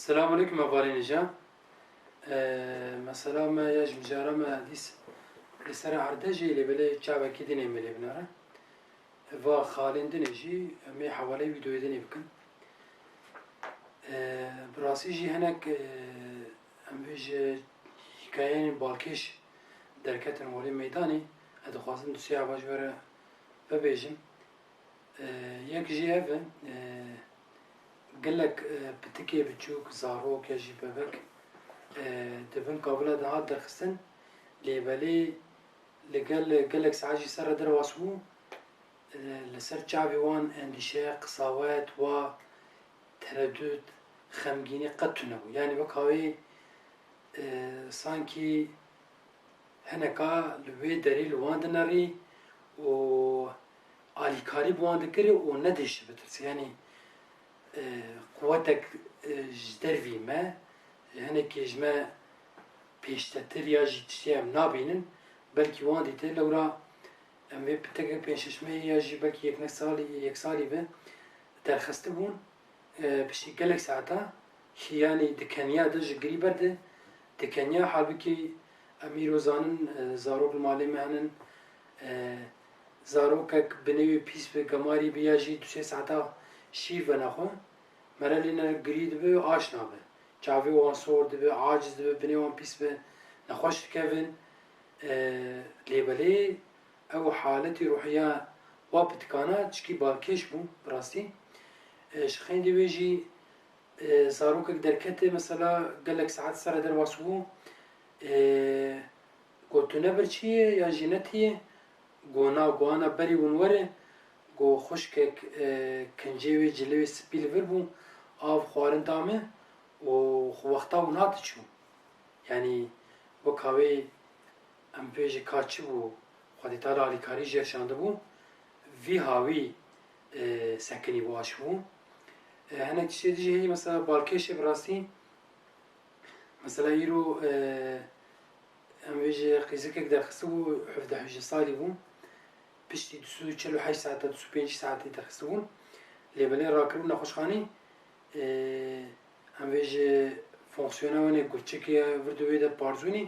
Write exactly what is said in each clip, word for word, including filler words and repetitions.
Selamun Aleyküm hevalên hêja. Ee, mesela me ya ji mijara me dîs li ser erdê jî lê belê çavekî din ê me lê binare. Va xalên din ê jî em ê hewaleyê vîdeoyê din ê bikin. Ee, bi rastî jî hinek, ee, em vê ji hikayeyên balkêş derketin holê meydanê. Ez dixwazim du sê heva ji we re bibêjim. Ee, yek jî ev e, ee, gelek, ee, pitikê biçûk, zarok ya jî bebek, ee, di bin kabila de hat derxistin. Lê belê li gel gelek saet jî ser re derbas bû. Ee, li ser çavê wan endîşe, qisawet, wa teredût, xemgînî qet tune bû. Yanî wek hawî, ee, sankî hineka li wê derê li wan dinerî û alîkarî bi wan dikirî û nedê ji bitirsî. Yanî, e, quwetek, e, ji dervî me, hinekê ji me pêştetir ya jî tiştê em nabînin, belkî wan dîte lewra em vê pitekek pênc şeş mehî ya jî belkî yek salî, yek salî be derxistibûn. E, piştî gelek saeta, yanî di keniya de ji girî berde, di keniya, halbikî em îro zanin, e, zarok li malê me henin, e, zarokek binê wê pîs be, gemarî be ya jî du sê saeta şîr vene xwe, mere lê ne girî dibe, aş nabe. Çavê wan sor dibe, aciz dibe, binê wan pîs be, nexweş dikevin. E, lê belê ew haletî ruhiya wa pitikana çikî balkêş bû, bi rastî. E, ji xeynî wê jî, e, zarokek derkete, mesela gelek saet ser re derbas bû. E, got, "Tu ne birçî yê yan jî ne tî yê?" Got, "Na." Got, "Ana berî hûn were." Got, "Xwişkek, e, kincê wê cilê wê spî li vir bû, av xwarin da min û xwe wexta hûn hat çû." Yanî weka wê em bêjî ka çi bû, Xwedê Teala alîkarî jê şandibû, vî hawî, e, sekinî bû, aş bû. E, hinek tiştê dijî heyî, mesela balkêşê bi rastî, mesela îro, e, em bêjî qîzikek derxistibû, hevdeh hejî salî bû. Piştî du sed û çel û heşt saeta, du sed û pêncî saetê derxistibûn. Lê belê rakiribû nexweşxanî, e, em vê ji fonksiyona wan ê gurçikê ya vir di wê de parzûnî,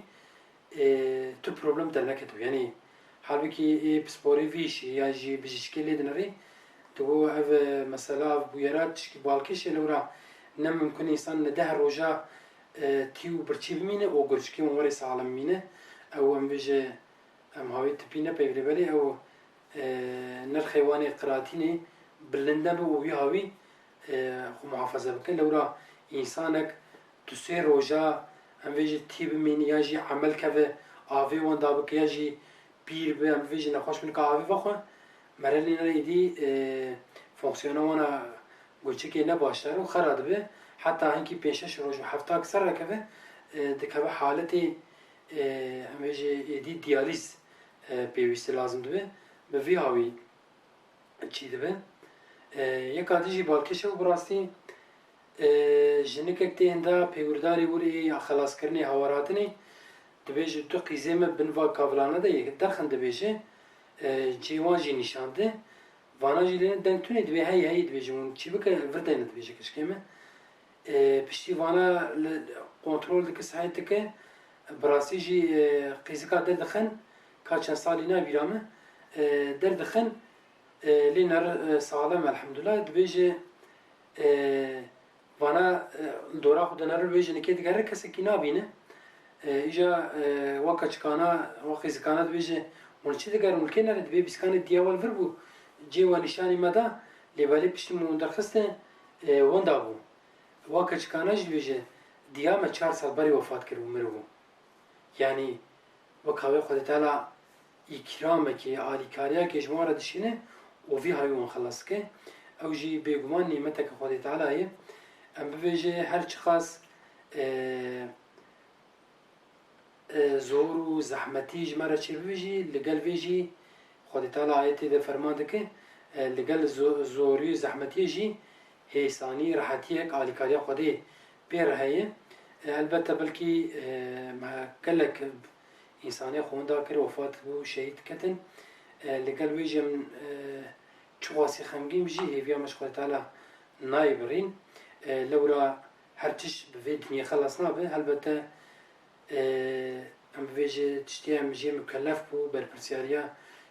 e, tu problem derneketibû. Yanî halbikî ê pisporê vî îşî ya jî bijîşkê lê dinirî, digo ev, e, mesela ev bûyera tişkî balkêş e, lewra ne mimkun e însan li deh roja, e, tî û birçî bimîne û gurçikê wan werê salim bimîne. Ew em vê ji Em hawî tipî ne peyvê belê ew, e, nirxê wan ê qiratînê bilind nebe û wî hawî, e, xwe muhafaza bike. Lewra însanek du sê roja em vê jî tî bimîne ya jî emel keve avê wan da bike ya jî pîr be, em vê jî nexweş bin ka avê vexwe. Merelî ne êdî, e, fonksiyona wana gurçikê ne başdar û xera dibe. Heta hinkî pênc şeş roj û hefta ki ser re keve, e, dikeve haletê, e, em vê jî êdî diyalîz, e, pêwîstî lazim dibe. Bi vî hawî çî dibe. E, yeka din jî balkêş e û bi rastî, e, jinikek tê hinda pêwirdarê wir ê ya xelaskirinê hawarhatinê, dibêje tu qîzê me bin va kavilana de yê derxin dibêje, e, cê wan jî nîşan de. Vana jî lê deng tune dibê hey hey dibêje, hûn çî bike vir deyne dibêje keçikê me. E, piştî vana li kontrol dike, sehayet dike, bi rastî jî, e, qîzika derdixin, ka çend salî nabîra min, e, derdixin, e, lê nere, e, saxlem elhamdulillah, dibêje, e, vana, e, li dora xwe de nere wê jinikê digere kesekî nabîne. E, îja, e, wa keçikana, wa qîzikana dibêje, hûn çi digerin, hûn li kê nere, dibê bîskanê diya we li vir bû, cê we nîşanî me da, lê belê piştî min hûn derxiste, e, wenda bû. Wa keçikana jî dibêje, diya me çar sal berê wefat kir û miribû. Yanî weka wê Xwedê Teala îkramekê, alîkariyakê ji wan re dişîne û vî hawî wan xelas dike. Ew jî bêguman nîmeteke Xwedê Teala ye. Em bibêje her çiqas, e, e, zor û zehmetî ji me re çêbibe jî, li gel vê jî Xwedê Teala ayetê de ferman dike, e, li gel zo-, zorî û zehmetiyê jî hêsanî, rehetiyek, alîkariya Xwedê pê re heye. E, elbette belkî, e, me gelek însanê xwe winda kir, wefat bû, şehîd ketin. E, li gel wê jî em, e, çiqasî xemgîn jî hêviya me ji Xwedê Teala nayê birîn. E, lewra Her tişt bi vê dinyê xelas nabe. Helbete, e, em bivêje tiştê em jê mukellef bû, berpirsyariya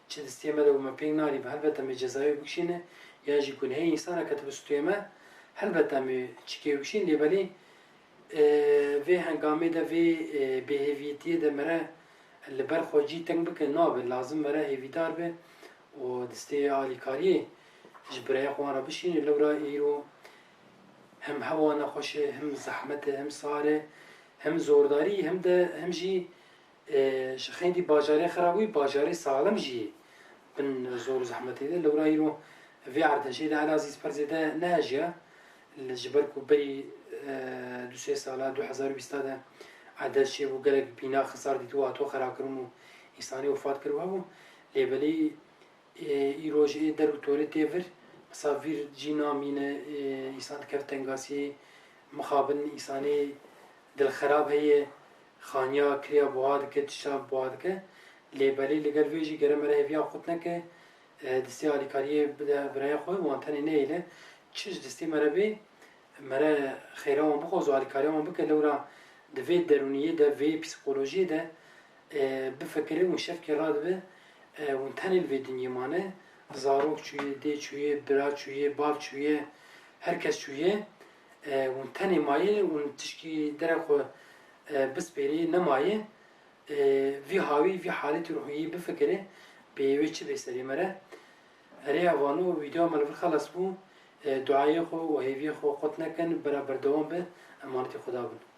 çi distê me de û me pêk narî bi. Helbete em ê cezayê bikişîne, ya jî gunehê însaneke dibe stûyê me. Helbete em ê çikê bikişîn, lê belê, e, vê hengamê de, vê, e, bêhêviyetiyê de mere li ber xwe cî teng bike nabe. Lazim mere hêvîdar be û distê alîkariyê ji birayê xwe wan re bişîne. Lewra îro hem hewa nexweş e, hem zehmet e, hem sar e, hem zordarî, hem de hem jî, e, ji xeynî bajarê xirab wî, bajarê saxlem jî bin zor û zehmetê de. Lewra îro vê erdhejê de Elazîz per zêde nehejiya. Li, ji ber ku berî, e, du sê sala, du hezar û bîsta de erdeş çêbû, gelek bîna xisar dîtibû, hatibû xerakirin û însanê wefat kiribû hebû. Lê belê, e, îro jî ê der û torê tê vir, mesela vîr cî namîne, e, însan dikeve tengasiyê, mixabin însanê dilxerab heye, xaniya kiriya buha dike, tişta buha dike. Lê belê li gel vê jî gere mere hêviya qut neke, e, distê alîkariyê bide birayê xwe, wan tenê neyêle. Çi ji distê mere bê, mere xêra wan bixwaze û alîkariya wan bike, lewra di vê derûniyê de, vê psîkolojiyê de, e, bifikire û şevkê radibe, e, hûn tenê li vê dinyê mane, zarok çûye, dê çûye, bira çûye, bav çûye, her kes çûye, e, hûn tenê maye, hûn tişkî dere xwe, e, bispêrê nemaye, e, vî hawî, vî haletî ruhiyê bifikire, bê wê çi bê serê mere. Erê, evano, vîdeoya me li vir xelas bû. E, duayê xwe û hêviyê xwe qut nekin, bera berdewam be, emanetî Xuda bin.